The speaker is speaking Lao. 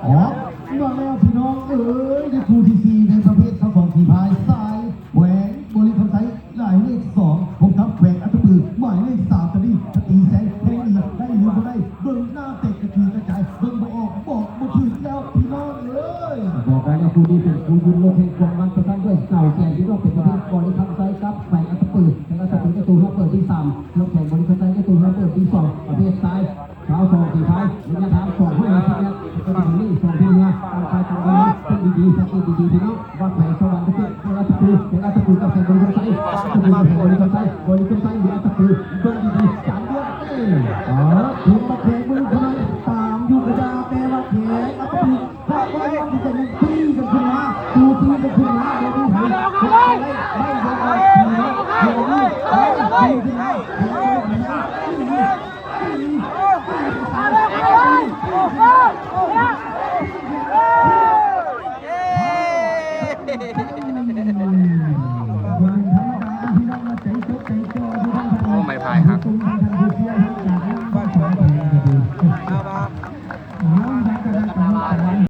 ອອກມາແລ້ວພີ່ນ້ອງເອີຍ ໃນຄູ່ທີສີ່ ໃນປະເພດຊາວສອງ ຝີພາຍຊາຍ ແຂວງບໍລິຄຳໄຊ ໝາຍເລກສອງ ພົບກັບແຂວງອັດຕະປື ໝາຍເລກສາມ ຕອນນີ້ ສະຕີແສງ ແທງດີ ໄດ້ຫຼືບໍ່ໄດ້ ເບິ່ງໜ້າເຕະກະຈຸຍກະຈາຍ ເບິ່ງບໍ່ອອກ ບອກບໍ່ຖືກແລ້ວພີ່ນ້ອງເອີຍ. ບອກໄດ້ແລ້ວ ຄູ່ນີ້ເປັນຄູ່ຢຸດລົດແຫ່ງຄວາມມັນປະຊັນດ້ວຍເສົາແກນ ພີ່ນ້ອງ ເປັນປະເພດບໍລິຄຳໄຊກັບແຂວງອັດຕະປື ແຂວງອັດຕະປືໄດ້ໂຕຮອບເປີດທີສາມ ສ່ວນແຂວງບໍລິຄຳໄຊໄດ້ໂຕຮອບເປີດທີສອງ ປະເພດຊາຍ ຊາວສອງ ຝີພາຍ ໄລຍະທາງສອງຮ້ອຍຫ້າສິບແມັດ ກໍໄດ້ເປັນສອງທີມງານ ຕ່າງຝ່າຍຕ່າງເບິ່ງ ເບິ່ງດີໆ ສັງເກດດີໆ ພີ່ນ້ອງ ວ່າແຂວງສະຫວັນນະເຂດ ແຂວງອັດຕະປື ແຂວງອັດຕະປືກັບແຂວງບໍລິຄຳໄຊ ອັດຕະປືກັບແຂວງບໍລິຄຳໄຊ ບໍລິຄຳໄຊ ຫຼື ອັດຕະປື ເບິ່ງດີໆ ຈານດຽວ ເອີ ເອີ ເຫັນວ່າແຂວງບໍລິຄຳໄຊຕາມຢູ່ກໍຢ່າ ແຕ່ວ່າແຂວງອັດຕະປື ເພາະວ່າມັນຈະຍັງຕີກັນຂຶ້ນມາ ຕູຕີກັນຂຶ້ນມາ ບໍ່ມີໃຜ ບໍ່ມີໃຜ ບໍ່ມີໃຜ ບໍ່ມີໃຜ ບໍ່ມີໃຜ ໂອ້ ໄມ້ພາຍຫັກ.